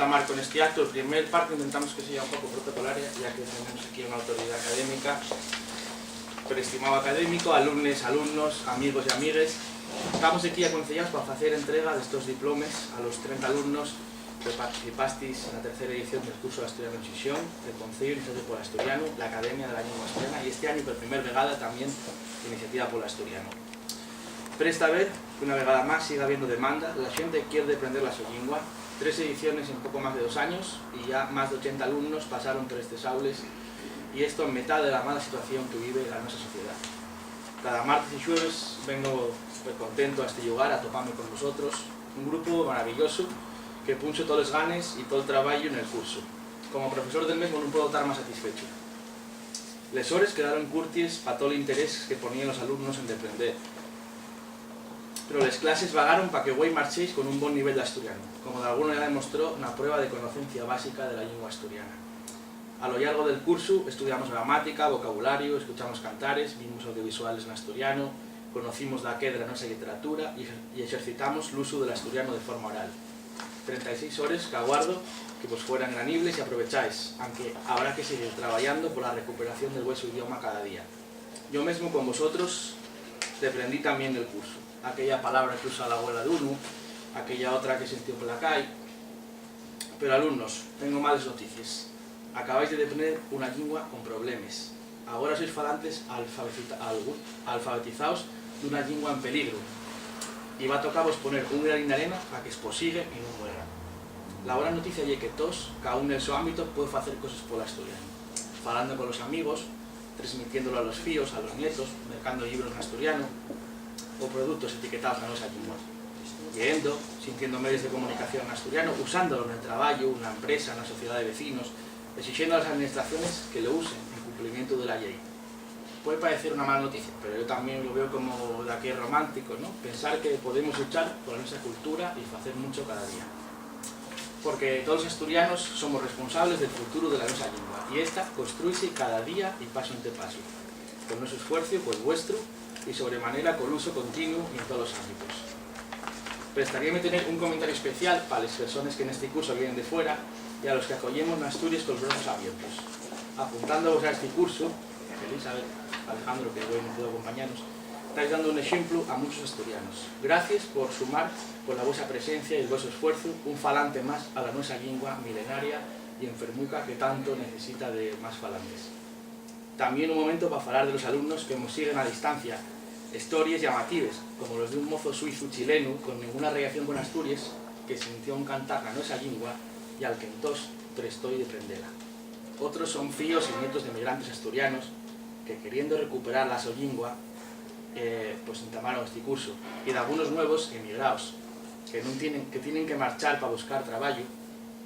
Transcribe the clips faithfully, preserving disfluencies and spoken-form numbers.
Marco, nesti acto, el primer parte intentamos que seya un poco protocolaria, ya que tenemos aquí una autoridad académica. Pero, estimado académico, alumnes, alumnos, amigos y amigues, estamos aquí aconceyaos pa facer entrega d'estos diplomes a los trenta alumnos que participastis na tercera edición del cursu d'asturianu en Xixón, del Conceyu Iniciativo pol Asturianu, la Academia de la Llingua Asturiana y, este añu, per primer vegada, tamién Iniciativa pol Asturianu. Presta ver que una vegada más sigue habiendo demanda, la xente quier deprender la so llingua. Tres ediciones en poco más de dos años y ya más de ochenta alumnos pasaron per estes aules, y esto en metá de la mala situación que vive la nuestra sociedá. Cada martes y xueves vengo contento a este llugar a topame con vosotros, un grupu maravillosu que punxo toles ganes y tol trabayu nel cursu. Como profesor del mesmo nun puedo tar más satisfechu. Les hores quedaron curties pa tol interés que poníen los alumnos en deprender, pero les clases vagaron pa que güei marchéis con un bon nivel d'asturianu, como dalgún ya demostró na prueba de conocencia básica de la llingua asturiana. A lo llargo del cursu estudiamos gramática, vocabulariu, escuchamos cantares, vimos audiovisuales n'asturianu, conocimos daqué de la nuestra lliteratura y, y exercitamos l'usu del asturianu de forma oral. Trenta y seis hores qu'aguardo que vos fueran granibles y aprovecháis, anque habrá que siguir trabayando pola recuperación del vuesu idioma cada día. Yo mesmo con vosotros deprendí tamién nel cursu aquella palabra que usa l'abuela d'unu, aquella otra que sintió pola cai. Pero, alumnos, tengo males noticies. Acabáis de deprender una llingua con problemes. Agora sois falantes alfabetita-, algu-, alfabetizaos d'una llingua en peligru, y va tocavos poner un granín d'arena pa que esposigue y nun muera. La bona noticia ye que tós, caún nel so ámbito, puede facer coses pol asturianu, falando con los amigos, tresmitiéndolo a los fíos, a los nietos, mercando llibros n'asturianu o productos etiquetaos na nuesa llingua, lleendo, sintiendo medios de comunicación n'asturianu, usándolo nel trabayu, na empresa, na sociedá de vecinos, esixendo a les administraciones que lo usen en cumplimientu de la llei. Puede paecer una mala noticia, pero yo tamién lo veo como daqué romántico, ¿no? Pensar que podemos luchar pola nuestra cultura y facer muncho cada día. Porque tolos asturianos somos responsables del futuru de la nuestra llingua, y esta construise cada día y pasu ente pasu, col nuesu esfuerciu, col vuestru, y, sobre manera, col uso continuu y en tolos ámbitos. Prestaríame tener un comentariu especial pa les persones que nesti cursu vienen de fuera y a los que acoyemos n'Asturies colos brazos abiertos. Apuntándoos a esti cursu, Elizabeth, Alejandro, que güei nun pudo acompañanos, tais dando un exemplu a munchos asturianos. Gracies por sumar, cola vuesa presencia y el vuesu esfuerzu, un falante más a la nuesa llingua milenaria y enfermuca que tanto necesita de más falantes. Tamién un momento pa falar de los alumnos que mos siguen a distancia, hestories llamatives, como los d'un mozo suizu chilenu con nenguna rellación con Asturies, que sintió encantar na nuesa llingua y al que entós prestó-y deprendela. Otros son fíos y nietos d'emigrantes asturianos que, queriendo recuperar la so llingua, eh, pues entamaron esti cursu, y dalgunos nuevos, emigraos, que nun tienen, que tienen que marchar pa buscar trabayu,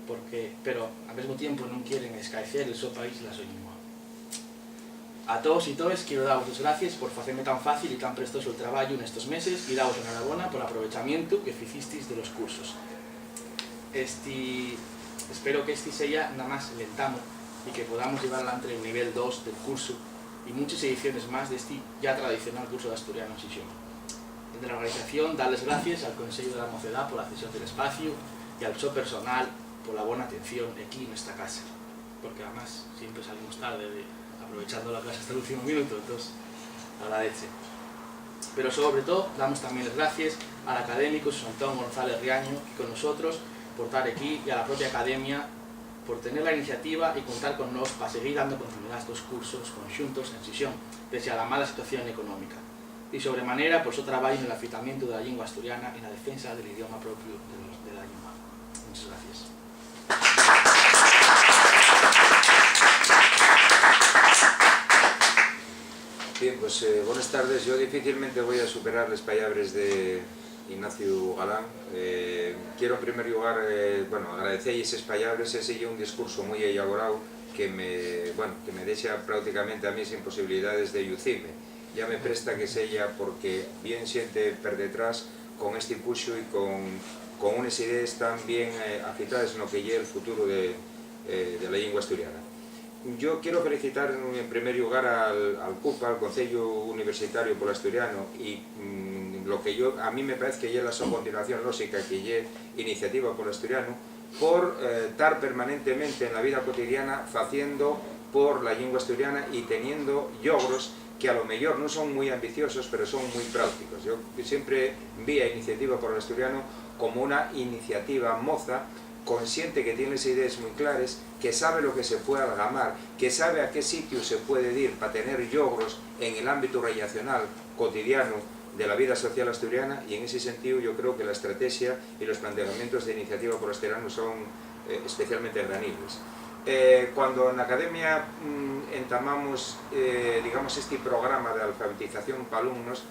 porque, pero, al mesmu tiempu, nun quieren escaecer el so país, la so llingua. A toos y toes quiero davos les gracies por faceme tan fácil y tan prestoso el trabayu nestos meses y davos enhorabona pol aprovechamientu que ficistis de los cursos. Esti, espero que esti seya namás l'entamu y que podamos llevar alantre el nivel dos del cursu y munches ediciones más d'esti ya tradicional cursu d'asturianu en Xixón. Dende la organización, dar les gracies al Consellu de la Mocedá pola cesión del espaciu y al so personal pola bona atención equí nesta casa, porque, amás, siempre salimos tarde, de, aprovechando la casa hasta l'últimu minutu, entós, agradece. Pero, sobre too, damos tamién les gracies al académico Xosé Antón González Riaño, aquí con nosotros, por tar equí, y a la propia Academia por tener la iniciativa y contar con nós pa siguir dando continuidá a estos cursos conxuntos en Xixón, pese a la mala situación económica, y, sobre manera, pol so trabayu nel afitamientu de la llingua asturiana y na defensa del idioma propiu de los, de la llingua. Munches gracies. Bien, pues, eh, bones tardes. Yo difícilmente voy a superar les pallabres de Ignacio Galán. Eh, quiero, en primer llugar, eh, bueno, agradecer-y eses pallabres. Ese ye un discurso mui elaborao que me, bueno, que me dexa práuticamente a mí sin posibilidades de llucime. Ya me presta que seya porque vien xente per detrás con esti puxu y con, con unes idees tan bien, eh, afitaes no que ye el futuru de, eh, de la llingua asturiana. Yo quiero felicitar, en primer llugar, al, al CUPA, al Conceyu Universitario pol Asturianu, y, mm, lo que yo, a mí me parece que ye la so continuación lóxica, que ye Iniciativa pol Asturianu, por eh, tar permanentemente en la vida cotidiana faciendo por la llingua asturiana y teniendo llogros que a lo mellor nun son mui ambiciosos, pero son mui práuticos. Yo siempre vi a Iniciativa por el Asturiano como una iniciativa moza, consciente, que tien les idees mui clares, que sabe lo que se puede algamar, que sabe a qué sitio se puede dir pa tener llogros en el ámbito relacional cotidiano de la vida social asturiana, y en ese sentido yo creo que la estrategia y los planteamientos de Iniciativa por Asturiano son eh, especialmente granibles. Eh, cuando na Academia mm, entamamos, eh, digamos, este programa de alfabetización pa alumnos,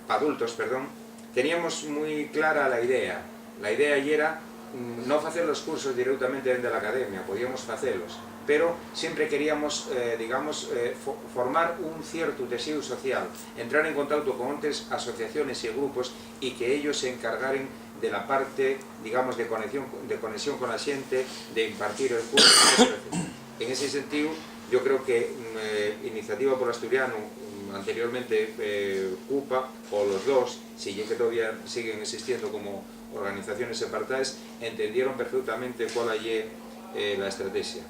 pa adultos, perdón, teníamos mui clara la idea. La idea yera mm, no facer los cursos directamente dende la Academia, podíamos facelos, pero siempre queríamos, eh, digamos, eh, fo- formar un cierto texíu social, entrar en contacto con otras asociaciones y grupos y que ellos se encargaren de la parte, digamos, de conexión, de conexión con la xente, de impartir el curso, etcétera, etcétera. En ese sentido, yo creo que mm, eh, Iniciativa por Asturiano, mm, anteriormente eh, CUPA, o los dos, si ye que todavía siguen existiendo como organizaciones separtaes, entendieron perfectamente cuál ye eh, la estrategia.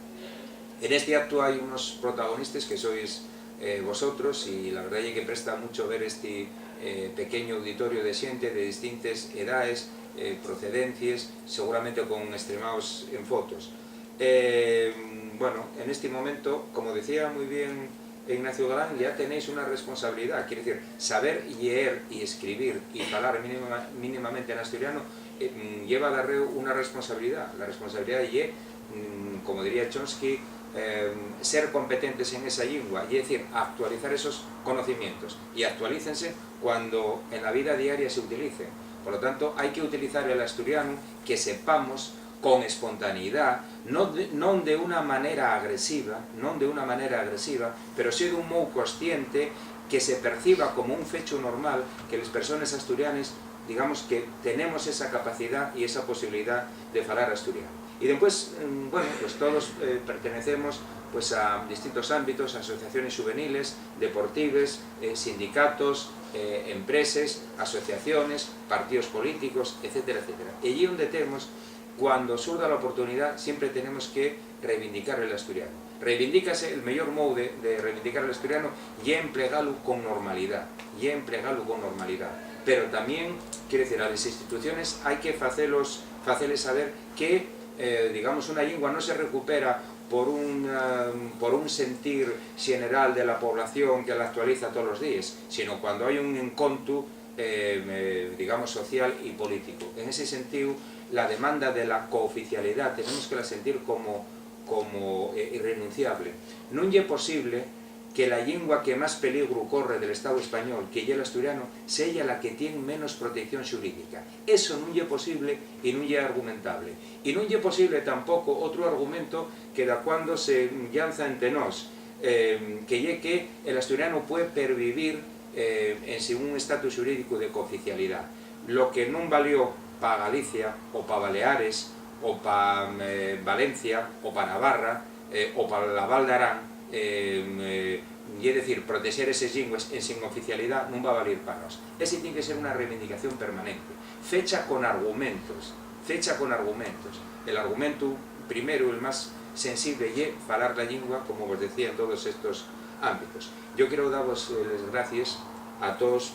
En este acto hai unos protagonistas que sois eh, vosotros, y la verdad ye que presta mucho ver este eh, pequeño auditorio de xente de distintes edaes, eh, procedencies, seguramente con estremaos en fotos. Eh, bueno, en este momento, como decía muy bien Ignacio Galán, ya tenéis una responsabilidad, quiero decir, saber lleer y escribir y falar mínima- mínimamente en asturiano eh, mm, lleva darreu una responsabilidad. La responsabilidad ye, mm, como diría Chomsky, eh, ser competentes en esa llingua, ye decir, actualizar esos conocimientos. Y actualícense cuando en la vida diaria se utilicen. Por lo tanto, hai que utilizar el asturiano que sepamos con espontaneidá, non de, non de una manera agresiva, non de una manera agresiva, pero sí d'un mou consciente que se perciba como un fechu normal que les persones asturianes, digamos, que tenemos esa capacidá y esa posibilidá de falar asturiano. Y dempués, mm, bueno, pues todos eh, pertenecemos pues a distintos ámbitos, asociaciones xuveniles, deportives, eh, sindicatos, eh, empreses, asociaciones, partidos políticos, etcétera, etcétera. Ellí onde temos, cuando surda la oportunidá, siempre tenemos que reivindicar el asturiano. Reivindícase, el meyor mou de, de reivindicar el asturiano ye emplegalu con normalidá, ye emplegalu con normalidá. Pero tamién, quiero decir, a les instituciones hai que facelos, faceles saber que, eh, digamos, una llingua no se recupera por un, eh, por un sentir xeneral de la población que la actualiza tolos díes, sino cuando hai un encontu eh, eh, digamos, social y político. En ese sentido, la demanda de la cooficialidad tenemos que la sentir como, como eh, irrenunciable. Nun ye posible que la llingua que más peligru corre del Estao español, que ye l'asturiano, seya la que tien menos protección xurídica. Eso nun ye posible y nun ye argumentable. Y nun ye posible tampoco otro argumento que da cuando se llanza ente nós, eh, que ye que el asturiano puede pervivir eh, ensin un estatus xurídicu de cooficialidá, lo que nun valió pa Galicia, o pa Baleares, o pa eh, Valencia, o pa Navarra, eh, o pa la Val d'Arán, eh, eh, ye decir, protexer eses llingües ensin oficialidá nun va valir pa nós. Esi tien que ser una reivindicación permanente, fecha con argumentos, fecha con argumentos. El argumentu primeru, el más sensible, ye falar la llingua, como vos decía en todos estos ámbitos. Yo quiero davos eh, les gracies a toos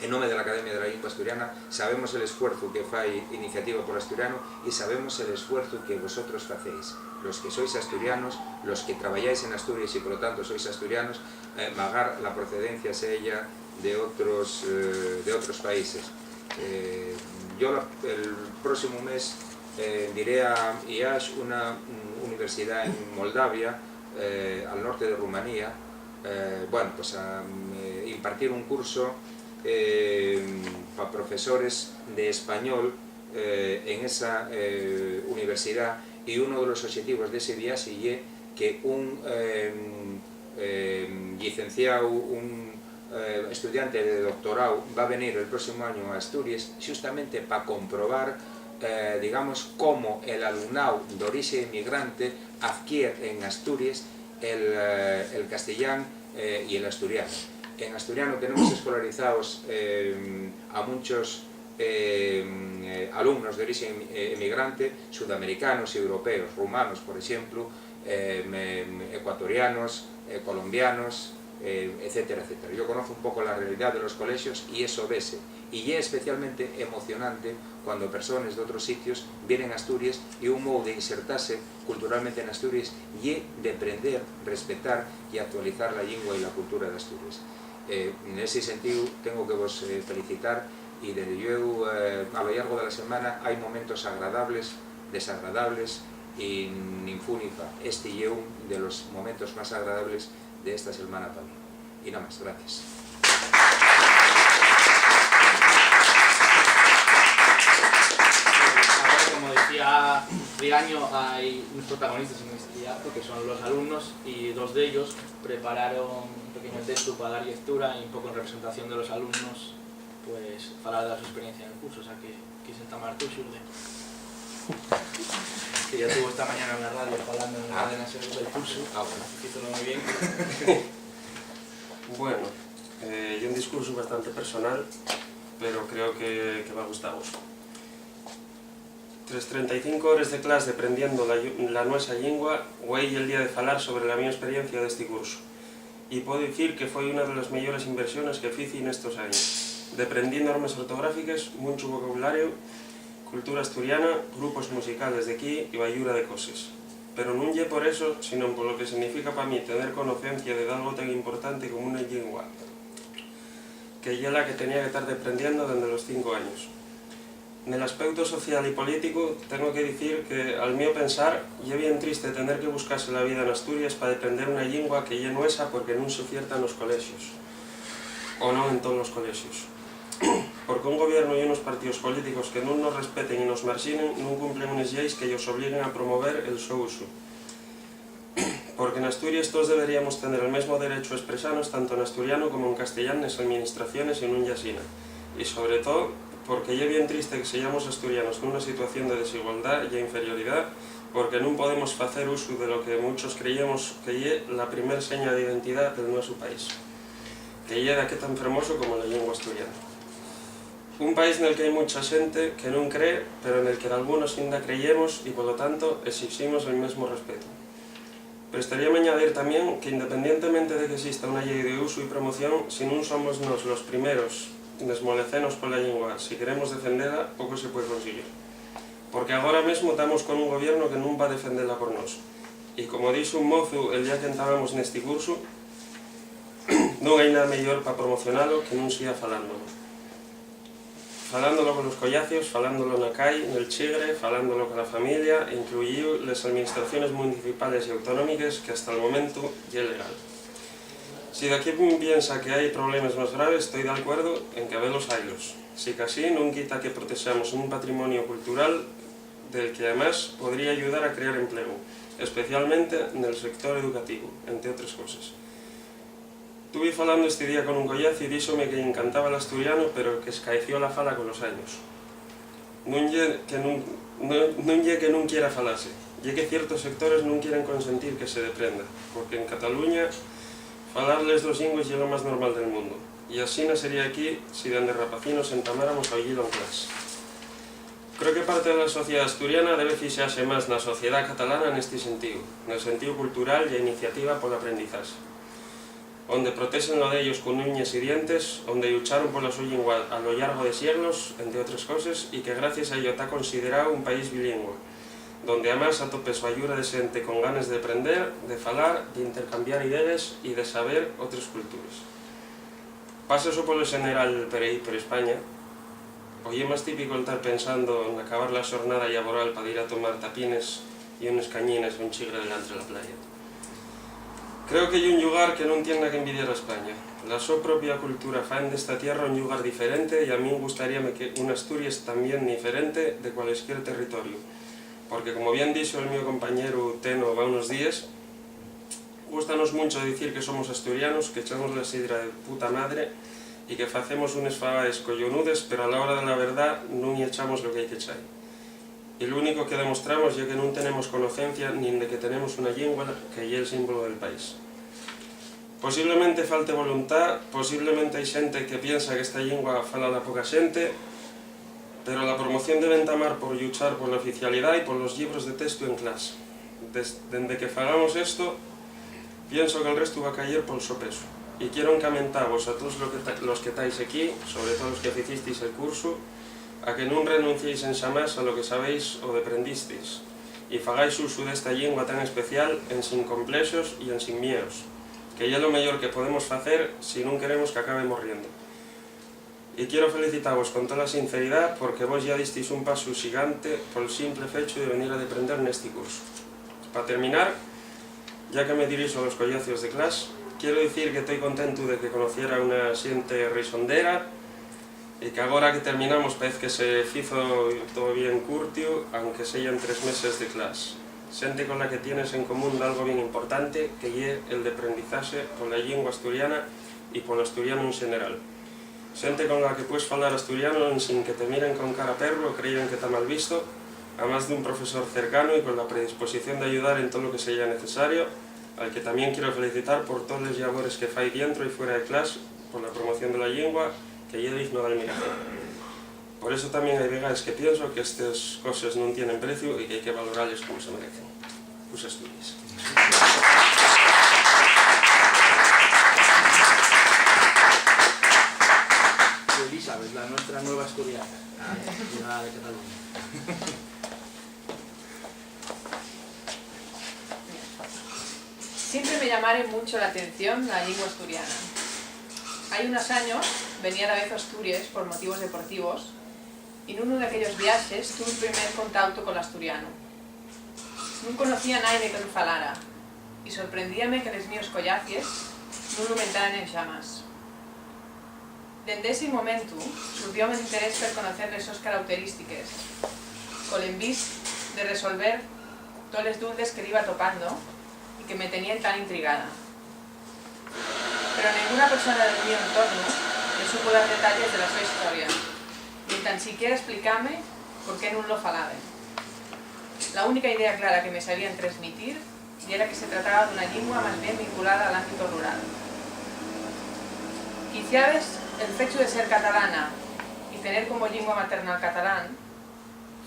en nome de la Academia de la Llingua Asturiana. Sabemos el esfuerzu que fai Iniciativa por Asturiano y sabemos el esfuerzu que vosotros facéis, los que sois asturianos, los que trabayáis en Asturias y, por lo tanto, sois asturianos, eh, magar la procedencia seya de otros, eh, de otros países. Eh, yo la- el próximo mes eh, diré a Iaş, una mm, universidad en Moldavia, eh, al norte de Rumanía, eh, bueno, pues a mm, eh, impartir un curso eh, pa profesores de español eh, en esa eh, universidad, y uno de los obxetivos de ese viaxe ye que un eh, eh, llicenciáu, un eh, estudiante de doctoráu va venir el próximo año a Asturias xustamente pa comprobar, eh, digamos, cómo el alumnáu d'orixe emigrante adquier en Asturias el, eh, el castellán eh, y el asturiano. En asturiano tenemos escolarizaos eh, a munchos eh, eh, alumnos de orixe em-, eh, emigrante, sudamericanos, europeos, rumanos, por exemplu, eh, me-, ecuatorianos, eh, colombianos, eh, etcétera, etcétera. Yo conozco un poco la realidad de los colexios y eso vese. Y ye especialmente emocionante cuando persones d'otros sitios vienen a Asturies y un mou de insertase culturalmente n'Asturies ye deprender, respetar y actualizar la llingua y la cultura d'Asturies. Eh, nesi sentíu, tengo que vos, eh, felicitar y, dende llueu, eh, a lo llargo de la semana hai momentos agradables, desagradables y nin fu ni fa. Esti ye un de los momentos más agradables de esta selmana pa mí. Y nada más, gracias. Agora, como dicía Riaño, hai uns protagonistas en este acto, que son los alumnos, y dos d'ellos prepararon un pequeño texto pa dar llectura y un poco en representación de los alumnos, pues, falar de la su experiencia en el curso, o sea que quise entamar tú, Xurde. Que ya tuvo esta mañana en la radio falando en la cadena SER del curso. Ah, bueno. Hízolo muy bien. Bueno, eh, ye un discursu bastante personal, pero creo que, que va gustavos. Tres trenta y cinco hores de clas deprendiendo la llu-, la nuesa llingua, güei ye'l día de falar sobre la mio experiencia d'esti cursu. Y puedo dicir que foi una de les meyores inversiones que fici nestos años, deprendí normes ortográfiques, munchu vocabulariu, cultura asturiana, grupos musicales d'equí y bayura de coses. Pero nun ye por eso, sinón polo que significa pa mí tener conocencia de dalgo tan importante como una llingua, que ye la que tenía que tar deprendiendo dende los cinco años. Nel aspeuto social y políticu, tengo que dicir que, al mio pensar, ye bien triste tener que buscase la vida n'Asturias pa deprender una llingua que ye nuesa porque nun s'ufierta nos colexios, o non en tolos colexios. Porque un gobiernu y unos partíos políticos que nun nos respeten y nos marxinen nun cumplen unes lleis que yos obliguen a promover el so usu. Porque n'Asturies toos deberíamos tener el mesmo derechu a espresanos tanto n'asturianu como en castellán nes alministraciones y nun ye asina. Y, sobre too, porque ye bien triste que seyamos asturianos nuna situación de desigualdá y inferiorida, porque nun podemos facer usu de lo que munchos creyemos que ye la primer seña d'identidá del nuesu país, que ye daqué tan fermoso como la llingua asturiana. Un país nel qu'hai muncha xente que nun cree, pero nel que dalgunos inda creyemos y, polo tanto, esiximos el mesmo respetu. Prestaríame añadir tamién que, independientemente de qu'esista una llei d'usu y promoción, si nun somos nós los primeros n'esmolecenos pola llingua si queremos defendela, poco se pue consiguir. Porque agora mesmo tamos con un gobiernu que nun va defendela por nós. Y, como dixo un mozu el día qu'entamamos nesti cursu, nun hai nada meyor pa promocionalo que nun sea falándolo. Falándolo colos collacios, falándolo na cai, nel chigre, falándolo cola familia, incluyíu les alministraciones municipales y autonómiques, que hasta'l momentu ye legal. Si daquién piensa que hai problemes más graves, toi d'alcuerdu en que habelos hailos. Sicasí, nun quita que protexamos un patrimoniu cultural del que, amás, podría ayudar a crear emplegu, especialmente nel sector educativu, ente otres coses. Tuvi falando esti día con un collaciu y díxome que-y encantaba l'asturianu, pero qu'escaeció la fala colos años. Nun ye que nun, nun, nun ye que nun quiera falase, ye que ciertos sectores nun quieren consentir que se deprenda, porque en Cataluña falar les dos llingües ye lo más normal del mundu, y asina sería equí si dende rapacinos entamáramos a oyilo en clas. Creo que parte de la sociedá asturiana debe fixase más na sociedá catalana nesti sentíu, nel sentíu cultural y a iniciativa pol aprendizaxe, onde protexen lo d'ellos con uñes y dientes, onde llucharon pola so llingua a lo llargo de sieglos, ente otres coses, y que gracies a ello ta consideráu un país bilingüe, donde amás atopes bayura de xente con ganes de prender, de falar, d'intercambiar idees y de saber otres cultures. Pasa eso polo xeneral per ehí, per España? ¿O ye más típico el tar pensando n'acabar la xornada llaboral pa dir a tomar tapines y unes cañines a un chigre delantre la playa? Creo que ye un llugar que nun tien na qu'envidiar a España. La so propia cultura faen d'esta tierra un llugar diferente, y a min gustaríame que una Asturies tamién diferente de cualesquier territoriu, porque, como bien dixo el mio compañeru Teno va unos díes, gústanos muncho dicir que somos asturianos, qu'echamos la sidra de puta madre y que facemos unes fabaes collonudes, pero a la hora de la verdá nun-y echamos lo qu'hai qu'echai. Y l'único que demostramos ye que nun tenemos conocencia nin de que tenemos una llingua que ye'l símbolu del país. Posiblemente falte voluntá, posiblemente hai xente que piensa qu'esta llingua fálala poca xente, Pero la promoción debe entamar por lluchar pola oficialidá y polos llibros de testu en clas. Des-, dende que fagamos esto, pienso que'l restu va cayer pol so pesu. Y quiero encamentavos a toos lo que ta-, los que tais equí, sobre too los que ficistiis el cursu, a que nun renunciéis enxamás a lo que sabéis o deprendistiis, y fagáis usu d'esta llingua tan especial ensin complexos y ensin mieos, que ye lo meyor que podemos facer si nun queremos qu'acabe morriendo. Y quiero felicitavos con tola sinceridá, porque vos ya distiis un pasu xigante pol simple fechu de venir a deprender nesti cursu. Pa terminar, ya que me dirixo a los collacios de clas, quiero dicir que toi contentu de que conociera una xente risondera, y que agora que terminamos paez que se fizo too bien curtiu, aunque seyan tres meses de clas. Xente con la que tienes en común dalgo bien importante, que ye el deprendizaxe pola llingua asturiana y pol asturianu en xeneral. Xente con la que pues falar asturianu ensin que te miren con cara perru o creigan que ta mal visto, amás d'un profesor cercanu y con la predisposición d'ayudar en too lo que seya necesario, al que tamién quiero felicitar por toles llabores que fai dientro y fuera de clas pola promoción de la llingua, que ye digno d'almiración. Por eso tamién hai vegaes que pienso qu'estes coses nun tienen preciu y qu'hai que valorales como se merecen. Pues estudies. Elizabeth, la nuestra nueva estudiante, llegada de Cataluña. Siempre me llamare muncho l'atención la llingua asturiana. Hai unos años venía davezu a Asturies por motivos deportivos y nunu d'aquellos viaxes tuve el primer contauto col asturianu. Nun conocía a naide que lu falara y sorprendíame que les mios collacies nun lu mentaran enxamás. Dende esi momentu surdióme l'interés per conocer les sos carauterístiques, col envís de resolver toles duldes que diba atopando y que me teníen tan intrigada. Pero nenguna persona del mio entornu me supo dar detalles de la so historia, nin tan siquiera esplicame por qué nun lo falaben. La única idea clara que me sabían tresmitir yera que se trataba d'una llingua más bien vinculada al ámbito rural. Quiciabes, el fechu de ser catalana y tener como llingua materna el catalán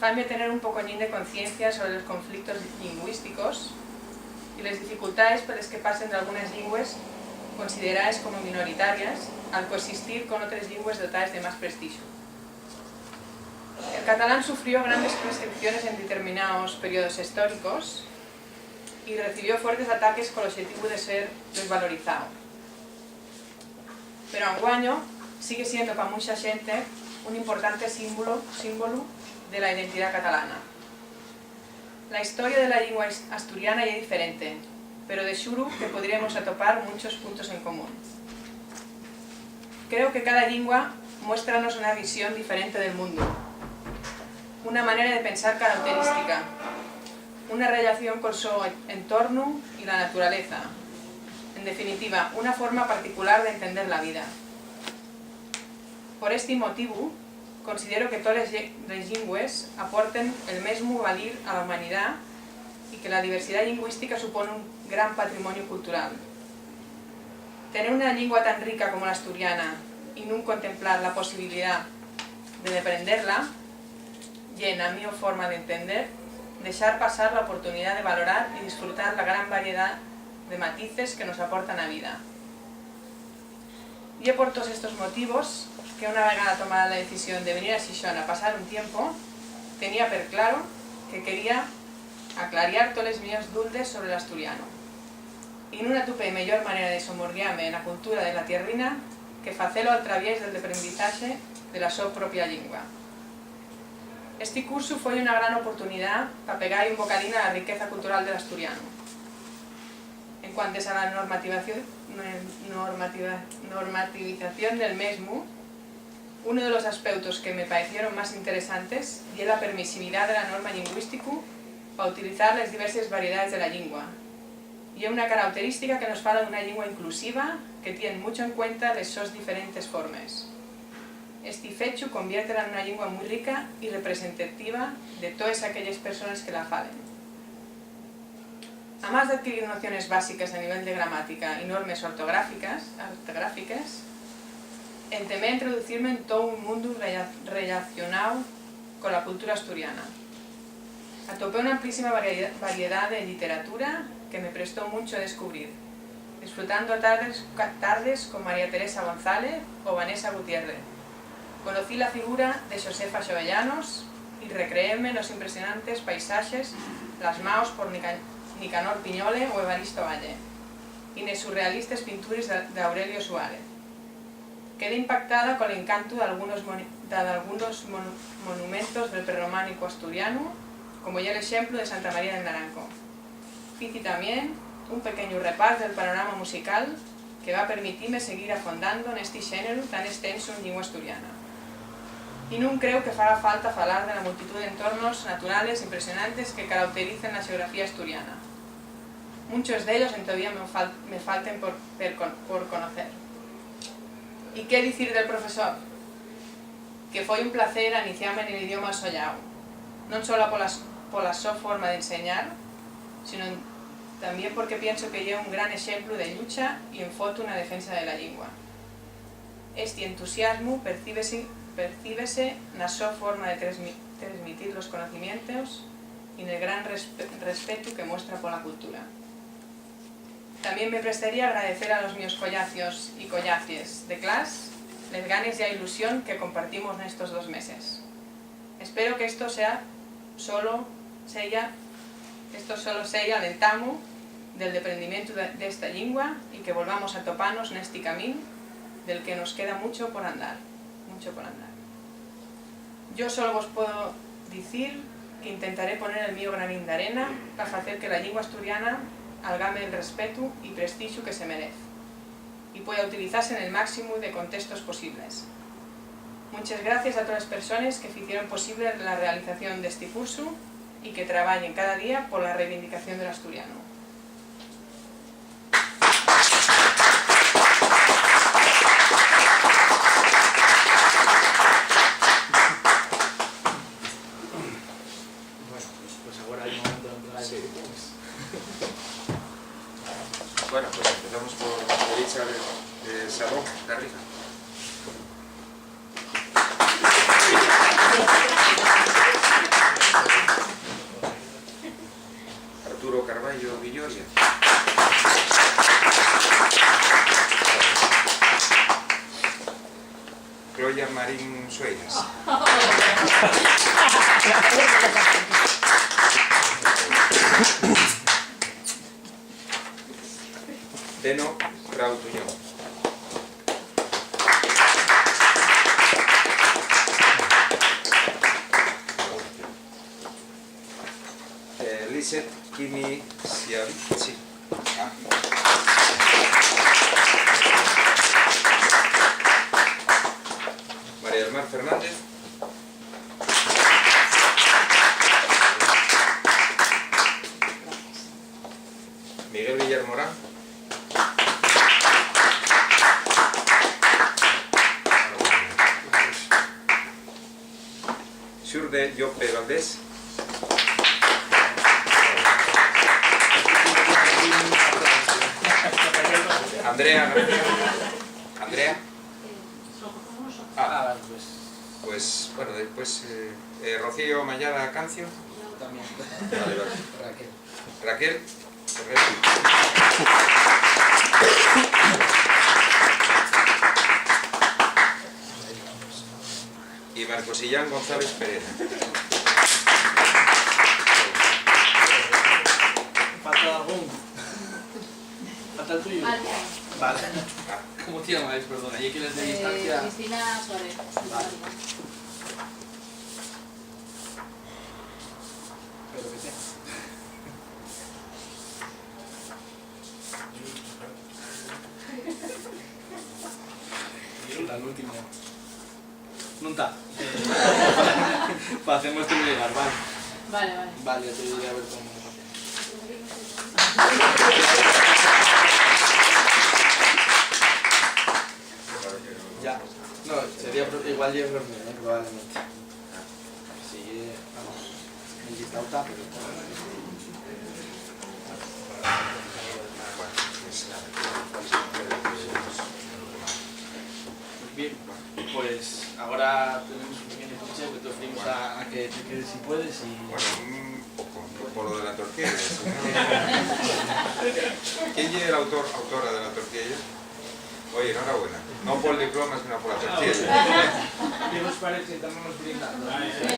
faime tener un pocoñín de conciencia sobre los conflictos llingüísticos y les dificultaes per les que pasen dalgunes llingües consideraes como minoritarias al coexistir con otres llingües dotaes de más prestixu. El catalán sufrió grandes persecuciones en determinaos periodos históricos y recibió fuertes ataques col oxetivu de ser desvalorizao. Pero anguaño sigue siendo pa muncha xente un importante símbolo, símbolu de la identidá catalana. La historia de la llingua is-, asturiana ye diferente, pero de xuru que podríemos atopar munchos puntos en común. Creo que cada llingua muéstranos una visión diferente del mundu, una manera de pensar carauterística, una rellación col so entornu y la naturaleza, en definitiva, una forma particular d'entender la vida. Por esti motivu, considero que toles lle-, les llingües aporten el mesmu valir a la humanidá y que la diversidá llingüística supón un gran patrimoniu cultural. Tener una llingua tan rica como l'asturiana y nun contemplar la posibilidá de deprenderla ye, na mio forma d'entender, dexar pasar la oportunidá de valorar y disfrutar la gran variedá de matices que nos aporta na vida. Ye por toos estos motivos que, una vegada tomada la decisión de venir a Xixón a pasar un tiempu, tenía per claro que quería aclariar toles mios duldes sobre l'asturianu. Y nun atopé meyor manera de somorguiame na cultura de la tierrina que facelo al traviés del deprendizaxe de la so propia llingua. Esti cursu foi una gran oportunidá pa pegar-y un bocadín a la riqueza cultural del asturianu. En cuantes a la normativación, normativa-, normativización del mesmu, unu de los aspeutos que me paecieron más interesantes ye la permisividá de la norma llingüísticu pa utilizar les diverses variedaes de la llingua. Ye una carauterística que nos fala d'una llingua inclusiva que tien mucho en cuenta les sos diferentes formes. Esti fechu conviértela nuna llingua mui rica y representativa de toes aquelles persones que la falen. Amás d'adquirir nociones básiques a nivel de gramática y normes ortográficas, ortográfiques, entamé a introducirme en tou un mundu rella-, rellacionáu cola cultura asturiana. Atopé una amplísima variedá, variedá de lliteratura que me prestó muncho descubrir, disfrutando tardes, ca-, tardes con María Teresa González o Vanessa Gutiérrez. Conocí la figura de Xosefa Xovellanos y recreéme nos impresionantes paisaxes plasmaos por Nica-, Nicanor Piñole o Evaristo Valle, y nes surrealistes pintures d'A-, d'Aurelio Suárez. Quedé impactada col encantu d'algunos moni-, d'algunos monu-, monumentos del prerrománicu asturianu, como ye l'exemplu de Santa María del Naranco. Fici tamién un pequeñu repás del panorama musical que va permitime seguir afondando nesti xéneru tan extensu en llingua asturiana. Y nun creo que faga falta falar de la multitud d'entornos naturales impresionantes que carautericen la xeografía asturiana. Munchos d'ellos entovía me fal-, me falten por, per con-, por conocer. ¿Y qué dicir del profesor? Que foi un placer aniciame nel idioma soyáu, non solo pola s-, pola so forma d'enseñar, sino en-, tamién porque pienso que ye un gran exemplu de llucha y enfotu na defensa de la llingua. Esti entusiasmu percíbese, percíbese na so forma de tresmi-, tresmitir los conocimientos y nel gran respe-, respetu que muestra pola cultura. Tamién me prestaría agradecer a los mios collacios y collacies de clas les ganes y a ilusión que compartimos nestos dos meses. Espero que esto sea solo, seya, esto solo seya l'entamu del deprendimientu de, d'esta llingua y que volvamos a topanos nesti camín del que nos queda muncho por andar, muncho por andar. Yo solo vos puedo dicir que intentaré poner el mío granín d'arena pa facer que la llingua asturiana algame el respetu y prestixu que se merez, y pueda utilizase nel máximu de contextos posibles. Munches gracies a toles persones que ficieron posible la realización d'esti cursu y que trabayen cada día pola reivindicación del asturianu. Bueno, pues, pues agora ye momento de entrar en... Sí. Bueno, pues empezamos por Richard, eh, Sabó, Garriga. Arturo Carballo Villoria. Cloia Marín Sueiras. Teno Grau Tuñón. Eh, Lizeth Kimi Siavici. Ah. María del Mar Fernández. Miguel Villar Morán. Xurde Llope Valdés. Andrea García. Andrea. Ah, pues, bueno, después, eh, eh, Rocío Mayada Cancio. También. Vale, vale. Raquel. Raquel. Correcto. Y Marcos Illán González Pereira. Falta algún. Falta el tuyo. Vale. Vale. ¿Cómo te llamáis? Perdona, ya que les de distancia. Eh, Cristina Suárez. Vale. Pero que sea. Yo la última. Nun ta. Facemos esto llegar, vale. Vale, vale. Vale, ya te diré a ver cómo lo hacemos. Ya. No, sería pro-, igual ya es reunión, ¿eh? Probablemente. Sí, eh, vamos. El listao ta, pero... Bien, pues agora tenemos un pequeño consejo que te ofrecimos a, a Que te quedes si puedes y... Bueno, un poco, ¿no? Por lo de la tortilla. ¿Quién es el autor, autora de la tortilla? Oye, enhorabuena. No por el diploma, sino por la tortilla. ¿Qué os parece? Estamos brindando.